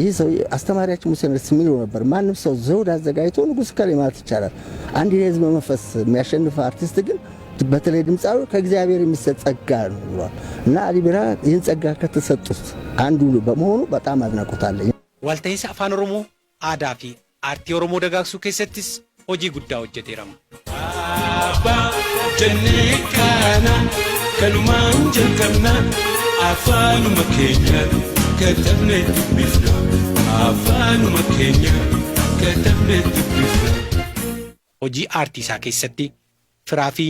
ይህ ሰው አስተማሪያችን ሙሴ ነርስ የሚለው ነበር። ማንም ሰው ዘውድ አዘጋጅቶ ንጉሥ እከሌ ማለት ይቻላል። አንድ የህዝብ መንፈስ የሚያሸንፍ አርቲስት ግን በተለይ ድምፃዊ ከእግዚአብሔር የሚሰጥ ጸጋ ነው ብሏል እና አሊ ቢራ ይህን ጸጋ ከተሰጡት አንዱ በመሆኑ በጣም አድናቆት አለኝ። Walta'iinsa afaan Oromoo, aadaa fi aartii Oromoo dagaagsuu keessattis hojii guddaa hojjeteera. Abbaa jennee kana kanumaan jalqabna, afaanuma keenya katabnee dubbifna, afaanuma keenya katabnee dubbifna. Hojii aartii isaa keessatti firaa fi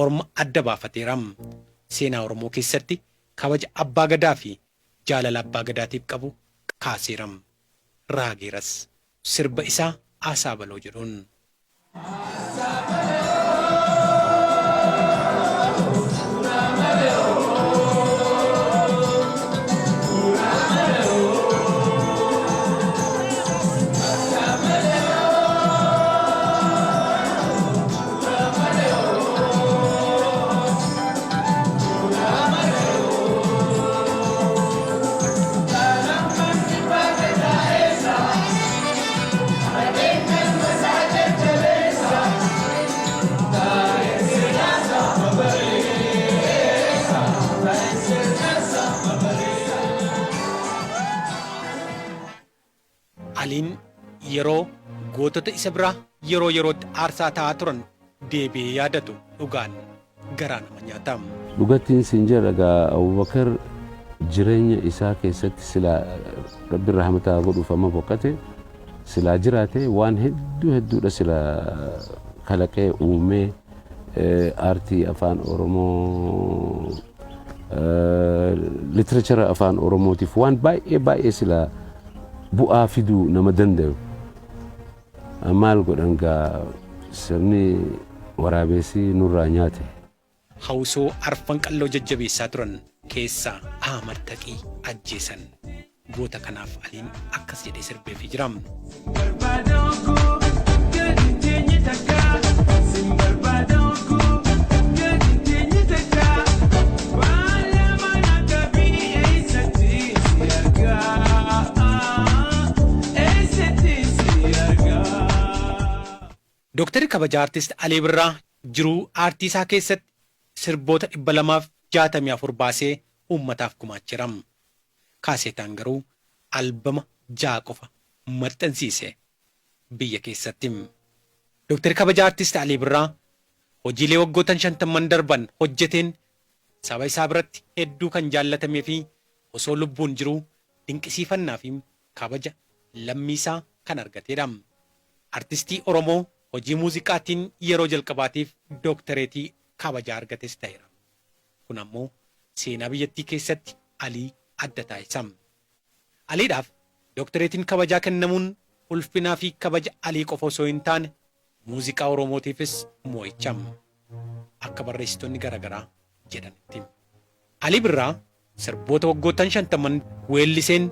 orma adda baafateera. Seenaa Oromoo keessatti kabaja abbaa gadaa fi jaalala abbaa gadaatiif qabu kaaseera. Raageeras sirba isaa Aasaa Baloo jedhuun. Aliin yeroo gootota isa biraa yeroo yerootti aarsaa ta'aa turan deebi'ee yaadatu dhugaan garaa nama nyaata. Dhugattiin siin jedha gaa, Abubakar jireenya isaa keessatti silaa Rabbi rahmataa godhuuf amma boqote, silaa jiraate waan hedduu hedduudha silaa kalaqee uumee aartii afaan Oromoo, literature afaan Oromootiif waan baay'ee baay'ee silaa bu'aa fiduu nama danda'u. Maal godhan gaa, sirni waraabessi nurraa nyaate. Hawusoo Arfan Qalloo jajjabeessaa turan keessaa Ahmad Taqii ajjeesan. Goota kanaaf Aliin akkas jedhee sirbeefii jira. Barbaada oguu gadi teenye takka sin barbaada oguu gadi teenye takka waan lama na qabii eessatti si argaa. Kabajaa Artist Alii Birraa jiruu aartii isaa keessatti sirboota 264 baasee uummataaf gumaacheera. Kaaseetaan garuu albama 6 qofa maxxansiise biyya keessatti. Dooktar Kabajaa Artist Alii Birraa hojiilee waggootan 50n darban hojjeteen saba isaa biratti hedduu kan jaallatamee fi osoo lubbuun jiruu dinqisiifannaa fi kabaja lammii isaa kan argateedha. Artistii Oromoo hojii muuziqaatiin yeroo jalqabaatiif dooktareetii kabajaa argates ta'eera. Kun ammoo seenaa biyyattii keessatti Alii adda taasisa. Aliidhaaf dooktareetiin kabajaa kennamuun ulfinaa fi kabaja Alii qofa osoo hin taane muuziqaa Oromootiifis mo'icha. Akka barreessitoonni garaagaraa jedhanitti. Alii Birraa sirboota waggoottan 50n weelliseen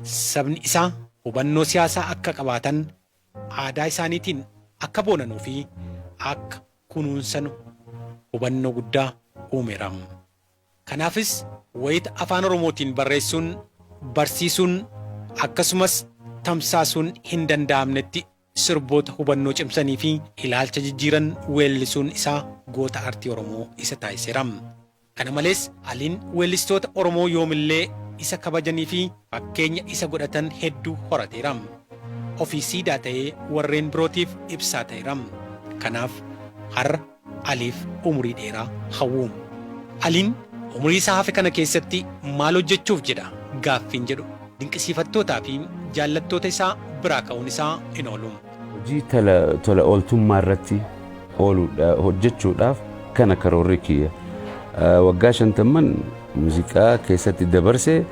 sabni isaa hubannoo siyaasaa akka qabaatan, aadaa isaaniitiin akka boonanuu fi akka kunuunsanu hubannoo guddaa uumeera. Kanaafis wayita Afaan Oromootiin barreessuun, barsiisuun akkasumas tamsaasuun hin danda'amnetti sirboota hubannoo cimsanii fi ilaalcha jijjiiran weellisuun isaa goota aartii Oromoo isa taasiseera. Kana malees Aliin weellistoota Oromoo yoomillee isa kabajanii fi fakkeenya isa godhatan hedduu horateera. Ofii siidaa ta'ee warreen birootiif ibsaa ta'eera. Kanaaf har'a Aliif umurii dheeraa hawwu. Aliin umurii isaa hafe kana keessatti maal hojjechuuf jedha gaaffiin jedhu dinqisiifattootaa fi jaallattoota isaa biraa ka'uun isaa hin oolu. Hojii tola ooltummaa irratti hojjechuudhaaf kana karoorri kiyya. Waggaa 50n muuziqaa keessatti dabarse,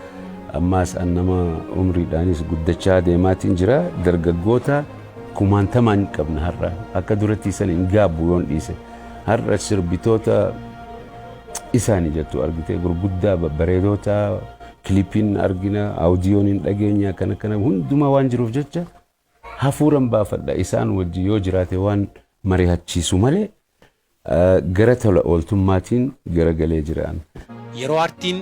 ammaas an nama umriidhaanis guddachaa deemaatiin jira. Dargaggoota kumaantamaan qabna har'a. Akka duratti san hin gaabbu yoon dhiise. Har'a sirbitoota isaanii jettu argite, gurguddaa babbareedoota kilipiin argina, audiyoon hin dhageenya, kana kana hundumaa waan jiruuf jecha hafuuran baafadha isaan wajji yoo jiraate waan mari'achiisu malee gara tola ooltummaatiin garagalee jiraan. Yeroo aartiin,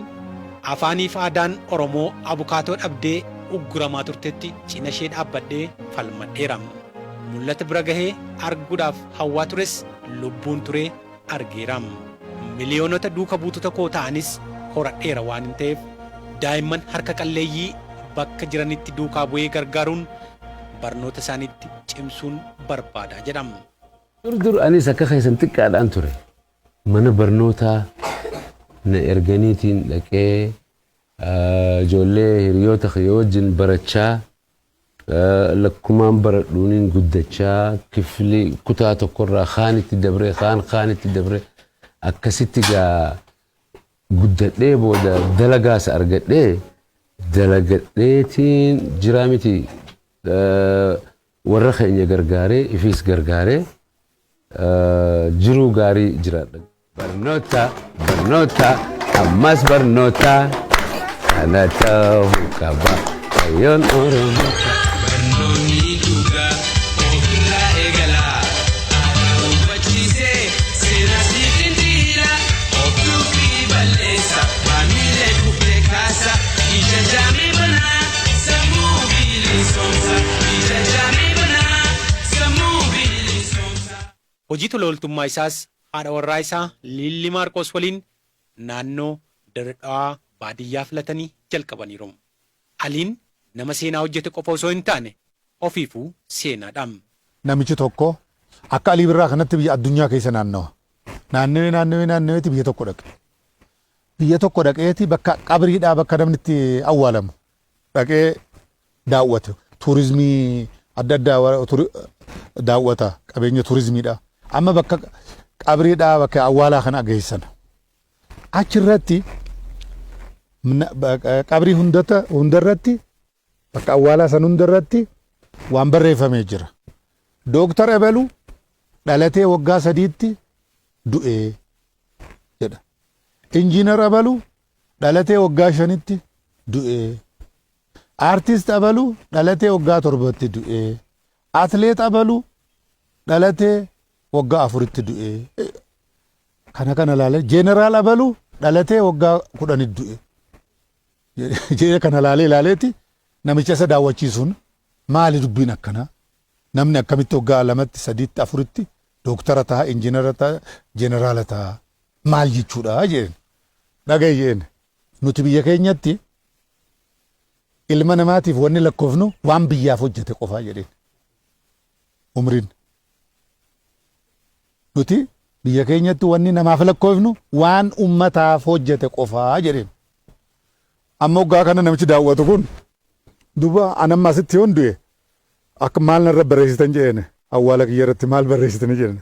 afaanii fi aadaan Oromoo abukaatoo dhabdee ugguramaa turtetti cina ishee dhaabbadhee falmadheera. Mul'ata bira gahee arguudhaaf hawwaa tures lubbuun turee argeera. Miliyoonota duuka buutota koo ta'anis horadheera waan hin ta'eef daa'imman harka qalleeyyii bakka jiranitti duukaa bu'ee gargaaruun barnoota isaaniitti cimsuun barbaada jedhama. Dur dur anis akka keessan xiqqaadhaan ture. Mana barnootaa na erganiitiin dhaqee ijoollee hiriyoota kiyya wajjin barachaa, lakkumaan baradhuuniin guddachaa, kifli kutaa tokkorraa kaanitti dabree, kaan kaanitti dabree, akkasitti gaa guddadhee, booda dalagaas argadhee dalagadheetiin jiraa miti, warra keenya gargaaree ifiis gargaaree jiruu gaarii jiraadha. Barnoota, barnoota, ammas barnoota, kana ta'uu qaba hayyoon Oromoo. Barnoonni dhugaa ofirraa eegala. Aadaa hubachiisee seera siif diila. Of tuffii balleessa, maamilee kuftee kaasa. Ija jaamee banaa, sammuu bilisoomsa. Ija jaamee banaa, sammuu bilisoomsa. Hojii tola ooltummaa isaas haadha warraa isaa Liilli Maarqos waliin naannoo Dirre baadiyyaa filatanii jalqabaniiru. Aliin nama seenaa hojjete qofa osoo hin taane ofiifuu seenaadha. Namichi tokko akka Alii Birraa kanatti biyya addunyaa keessa naannawa. Naannawee, naannawee, naannaweeti biyya tokko dhaqe. Biyya tokko dhaqeeti bakka qabriidhaa, bakka namni itti awwaalamu dhaqee daawwate. Tuurizimii adda addaa daawwata, qabeenya tuurizimiidha. Amma bakka qabriidhaa, bakka awwaalaa kana geessan. Achirratti qabrii hundarratti, bakka awwaalaa san hundarratti waan barreeffamee jira. "Dooktar Ebaluu dhalatee waggaa 3tti du'ee" jedha. "Injiinar Abaluu dhalatee waggaa 5tti du'ee." "Aartist Abaluu dhalatee waggaa 7tti du'ee." "Atleet Abaluu dhalatee waggaa 4tti du'ee." Kana kana ilaalee, "Jeeneraal Abaluu dhalatee waggaa 10tti du'e." Jedhee kana ilaalee ilaaleeti namicha isa daawwachiisuun, "Maali dubbiin akkanaa? Namni akkamitti waggaa 2tti, 3tti, 4tti Dooktara ta'a, injiinara ta'a, jeneraala ta'a. Maal jechuudha jedheen. Dhaga'i jedheen. Nuti biyya keenyatti ilma namaatiif wanni lakkoofnu waan biyyaaf hojjete qofaa jedheen. Umriin. Nuti biyya keenyatti wanni namaaf lakkoofnu waan ummataaf hojjete qofaa jedheen. Amma waggaa kana namichi daawwatu kun duuba anamma asitti yoon du'e akka maal narra barreessitan jedheen, awwaala kiyya irratti maal barreessitani jedheen.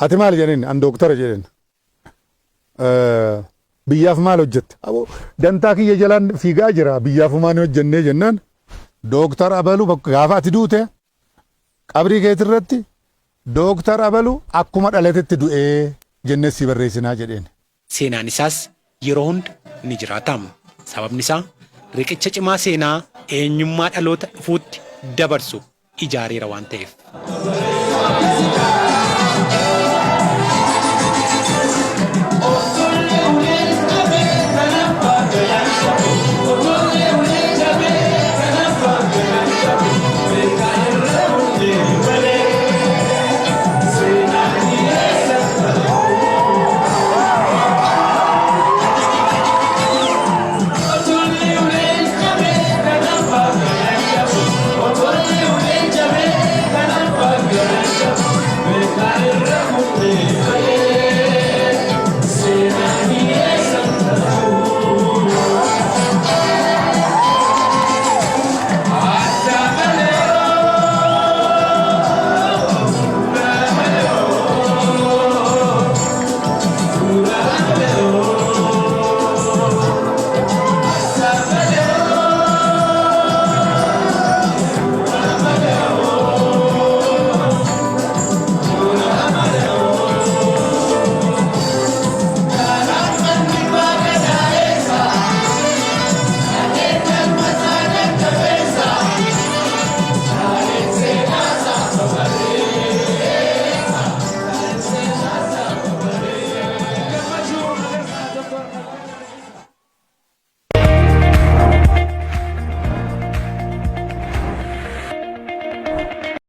Ati maal jedheen? An dooktara jedheen. Biyyaaf maal hojjette? Dantaa kiyya jalaan fiigaa jira, biyyaaf humaan hojjennee jennaan, dooktar abalu gaafa ati duute qabrii keetirratti dooktar abalu akkuma dhalatetti du'ee jennee si barreessinaa jedheen. Seenaan isaas yeroo hunda ni jiraata. Sababni isaa riqicha cimaa seenaa eenyummaa dhaloota dhufuutti dabarsu ijaareera waan ta'eef.